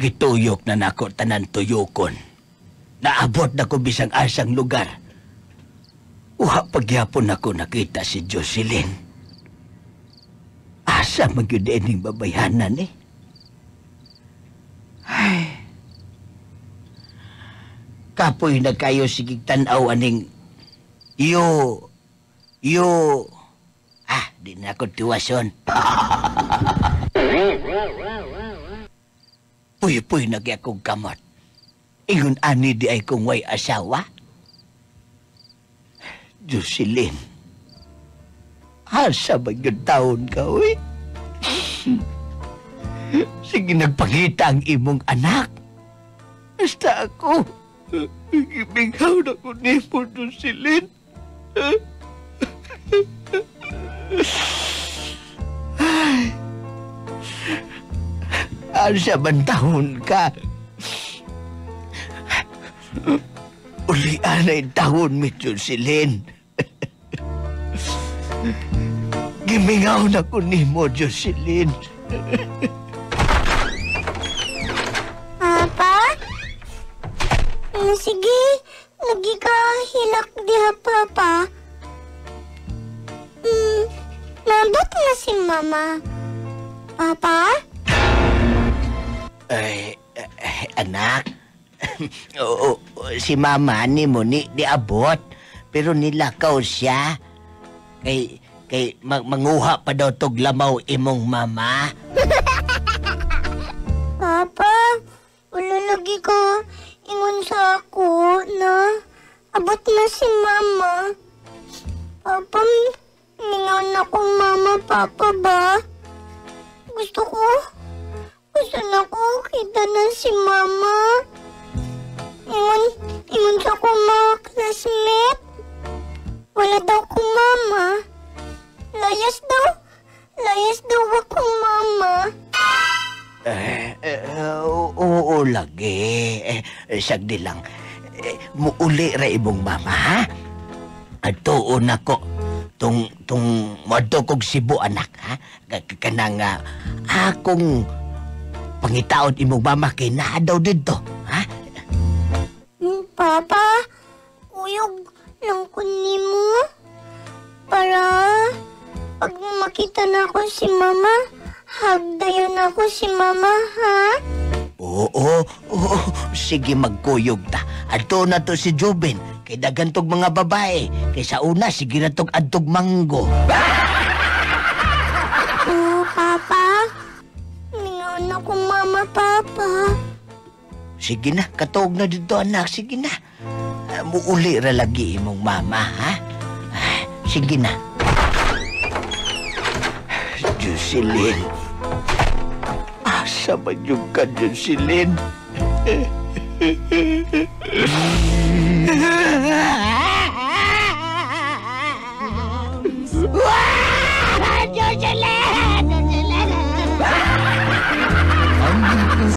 Gituyok na nako tanan tuyokon. Naabot na ko bisang asang lugar. Uha pagyapon ako nakita si Jocelyn. Asa man gyud ining babayhanan eh. Ay. Kapoy na kayo sige tan-aw aning yo yo ah di na ako tiwason. Puy-puy na gyud akong kamot. Ingon ani di ay kong way asawa. Jocelyn, asa ba yung taon ka, uy? Sige, nagpangita ang imong anak. Basta ako, gibinghaw na ko nimo, Jocelyn. Ay, asa man taon ka? Ulian ay taon mi, Jocelyn. Gimingaw na ko nimo, Jocelyn. Papa? Sige, lagi ka hilak diha, Papa. Nabot na si Mama. Papa? Ay, anak. Oo, si Mama ni mo ni abot. Pero nilakaw siya. Kay kay manguha pa daw tog lamaw imong mama. Papa, wala lagi ka ingon sa ako na abot na si Mama. Papa, mingaw na kong mama, Papa ba? Gusto na ko kita na si Mama. Ingon sa akong mga classmate. Wala daw kong mama. Layas daw akong mama. Oo lagi. Sagdi lang. Muuli ra imong mama, ha? Atuon ako. Tung moadto kog Cebu, anak, ha? Kanang akong pangitaon imong mama kay naa daw didto, ha? Papa, kuyog lang ko nimo. Para pag makita na ako si Mama, hagdayon ako si Mama, ha? Oo, oo. Sige, magkuyog ta. Adto na to si Jubin. Kay daghan tog mga babae. Kay sa una, sige na tog adtog manggo. Oo, Papa. Mingaw na ko, Mama, Papa. Sige na, katuog na dito, anak. Sige na. Muuli ra lagi imong mama, ha? Sige na. Jocelyn. Asa man yung ka, Jocelyn?